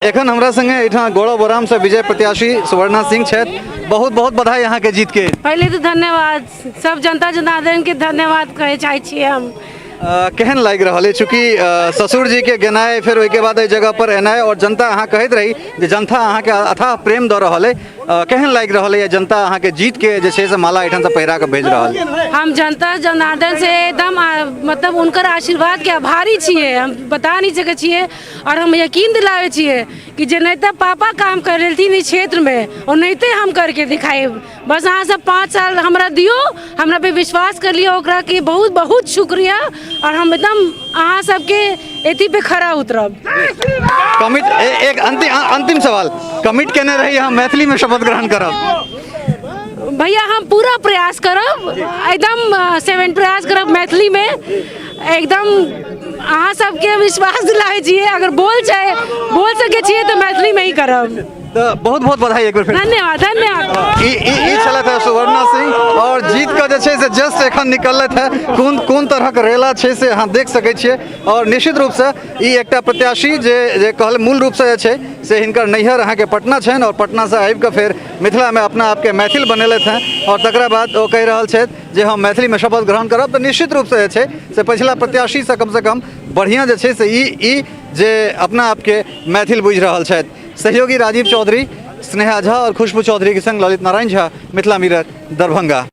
एखन हमरा संगे एहिठाम गौरव बोराम से विजय प्रत्याशी सुवर्णा सिंह छथि। बहुत बहुत बधाई अहाँके जीत के। पहिले तऽ धन्यवाद, सब जनता जनार्दन के धन्यवाद कहै चाहै छियै हम। केहन लागि रहल अछि चूँकि ससुर जी के गेनाइ, फेर ओहिके बाद एहि जगह पर एनाइ, और जनता अहाँ कहैत रही जे जनता अहाँके अथाह प्रेम दऽ रहल अइ, केहन लागि रहल अइ जनता अहाँके जीत के जे छै से माला एहिठाम से पहिरा कऽ भेज रहल अइ? हम जनता जनार्दन से एकदम मतलब हुनकर आशीर्वाद के आभारी छियै, हम बता नहीं सकै छियै। और हम यकीन दिलाबै छियै कि जेनाहिते पापा काम कर रहलथिन इस क्षेत्र में, ओनाहिते हम करके दिखाएब। बस अहाँ सब 5 साल हमरा दियौ, हमरा पे विश्वास कर लियौ, ओकरा के बहुत बहुत शुक्रिया, और हम एकदम अहाँ सबके एथी पे खरा उतरब। कमिट एक अंतिम सवाल, कमिट केने रही अहाँ मैथिली में शपथ ग्रहण करब? भैया हम पूरा प्रयास करब, एकदम 7 प्रयास करब मैथिली में, एकदम अहाँ सबके विश्वास दिलाबै छियै, अगर बोल सकै छियै तऽ मैथिली में ही करब। तऽ बहुत बहुत बधाई एक बेर फेर। धन्यवाद, धन्यवाद। ई ई ई छलथि है सुवर्णा सिंह, और जीत कऽ जे छै से जस्ट एखन निकललथि है। कोन कोन तरहक रेला छै से अहाँ देख सकै छियै, और निश्चित रूपसँ ई एकटा प्रत्याशी जे कहल मूल रूपसँ जे छै से हिनकर नैहर अहाँके पटना छनि, और पटनासँ आबि कऽ फेर मिथिलामे अपना आपके मैथिल बनेलथि हैं, और तकरा बाद ओ कहि रहल छथि जे हम मैथिलीमे शपथ ग्रहण करब। तऽ निश्चित रूपसँ जे छै से पछिला प्रत्याशीसँ कमसँ कम बढ़िआँ जे छै से ई जे अपना आपके मैथिल बुझि रहल छथि। सहयोगी राजीव चौधरी, स्नेहा झा और खुशबू चौधरी के संग ललित नारायण झा, मिथिला मिरर, दरभंगा।